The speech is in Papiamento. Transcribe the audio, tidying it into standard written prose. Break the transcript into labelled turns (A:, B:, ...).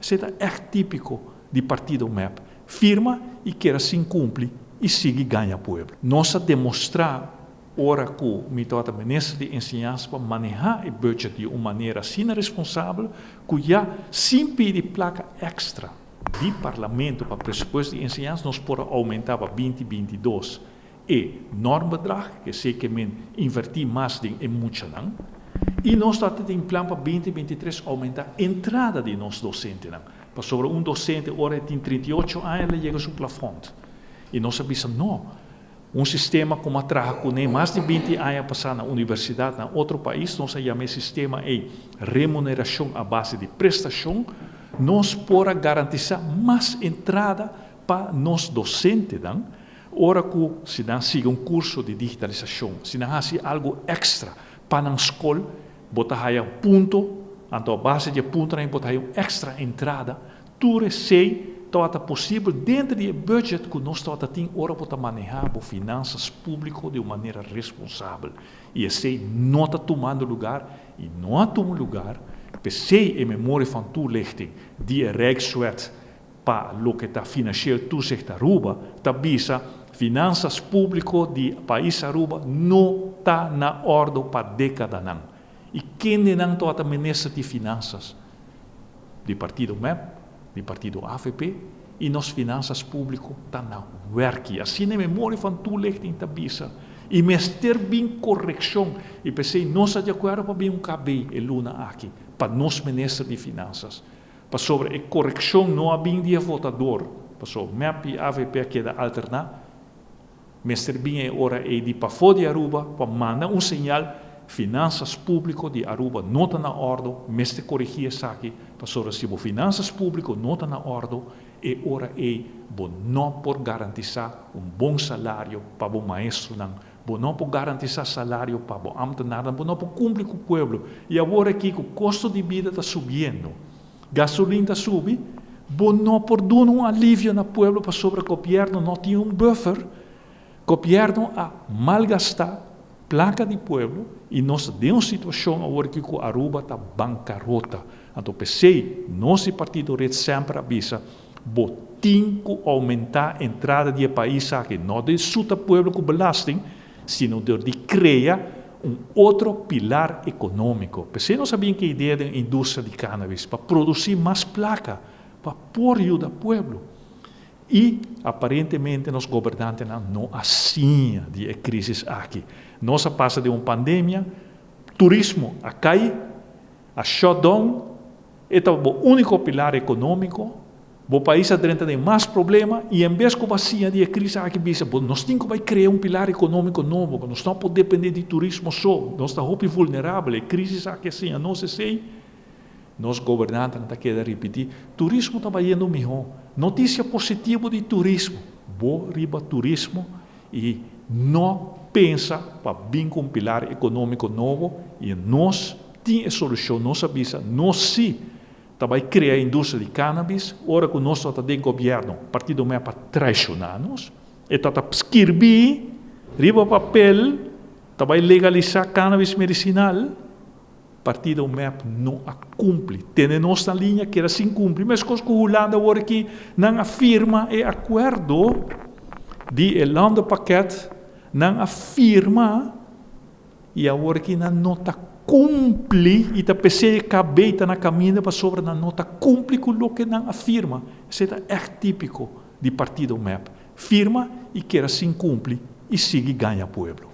A: Esey ta echt tipico di partido MEP. Firma y keda sin cumpli y sigui gaña pueblo. Nos a demostra ora cu mi tabata minister di enseñansa pa maneha e budget di un manera asina responsabel cu ya sin pidi placa extra di parlamento pa presupuesto di enseñansa nos por a aumenta pa 2022 e normbedrag, cu esey ke men inverti mas den e muchanan. Y nos ta tin plan pa 2023 aumenta entrada di nos docentenan. Pasobra un docente, ora e tin 38 aña, el a yega su plafond. Y nos a bisa no. Un sistema cu a traha cu mas di 20 aña pasa na universidad na otro pais, nos a yama e sistema e remuneracion a base di prestacion, nos por a garantisa mas entrada pa nos docentenan, ora cu si nan sigui un curso di digitalisacion, si nan haci algo extra pa nan scol, bo ta haya un punto, anto a base di punto nan bo ta haya un extra entrada, tur esey tabata posibel den e budget cu nos tabata tin ora bo ta maneha bo finanzas publico di un manera responsabel. Y esey no ta tumando lugar y no a tuma lugar, p'esey e memorie van toelichting di e Rijkswet pa loke ta financieel toezicht Aruba, ta bisa finanzas publico di pais Aruba no ta na orde pa decadanan. Y kendenan tabata minister di finanzas? Di partido MEP, di partido AVP, y nos finanzas publico ta na werki. Asina e memorie van toelichting ta bisa. Y mester bin correccion. Y p'esey nos ta di acuerdo pa bin un KB e luna aki, pa nos minister di finanzas. Pasobra e correccion no a bin di votador. Paso MEP y AVP keda alterna. Mester bin e ora e di pafo di Aruba pa manda un señal: finanzas publico di Aruba no ta na orde, mester corrigi esaki, pasobra si bo finanzas publico no ta na orde, e ora e bo no por garantisa un bon salario pa bo maestronan, bo no por garantisa salario pa bo ambtenaarnan, bo no por cumpli cu pueblo. Y awor aki cu costo di bida ta subiendo, gasolina ta subi, bo no por duna un alivio na pueblo pasobra gobierno no tin un buffer. Gobierno a malgasta placa di pueblo y nos den un situacion awor aki cu Aruba ta bancarota. Anto p'esey, nos partido Red semper a bisa, bo tin cu aumenta entrada di pais aki, no di suta pueblo cu belasting, sino di crea un otro pilar economico. P'esey nos sabia cu e idea di industria di cannabis, pa produci mas placa, pa por yuda pueblo. Y aparentemente nos gobernantenan no a siña di e crisis aki. Nos a pasa den un pandemia, turismo a cay, a shutdown, e ta e unico pilar economico, e pais a drenta den mas problema y en bes cu siña di e crisis aki bisa, bon, nos tin cu crea un pilar economico nobo, nos no por depende di turismo so, nos ta hopi vulnerabel, e crisis aki asina, nos esey, nos gobernantenan ta keda ripiti, turismo ta bayendo miho, noticia positivo di turismo, bo riba turismo y no pensa pa bin cu un pilar economico nobo y nos tin e solucion, nos a bisa, nos si ta bay crea industria di cannabis, ora cu nos ta den gobierno, partido MEP a traiciona nos, e ta skirbi riba papel, ta bay legalisa cannabis medicinal, partido MEP no a cumpli. Tene nos na liña cu era sin cumpli. Mas cu Hulanda awor aki nan a firma e acuerdo di e landenpakket, nan a firma y awor aki nan no ta cumpli y ta p'esey KB ta na caminda pasobra nan no ta cumpli cu loke nan a firma. Esey ta echt tipico di partido MEP. Firma y keda sin cumpli y sigui gaña pueblo.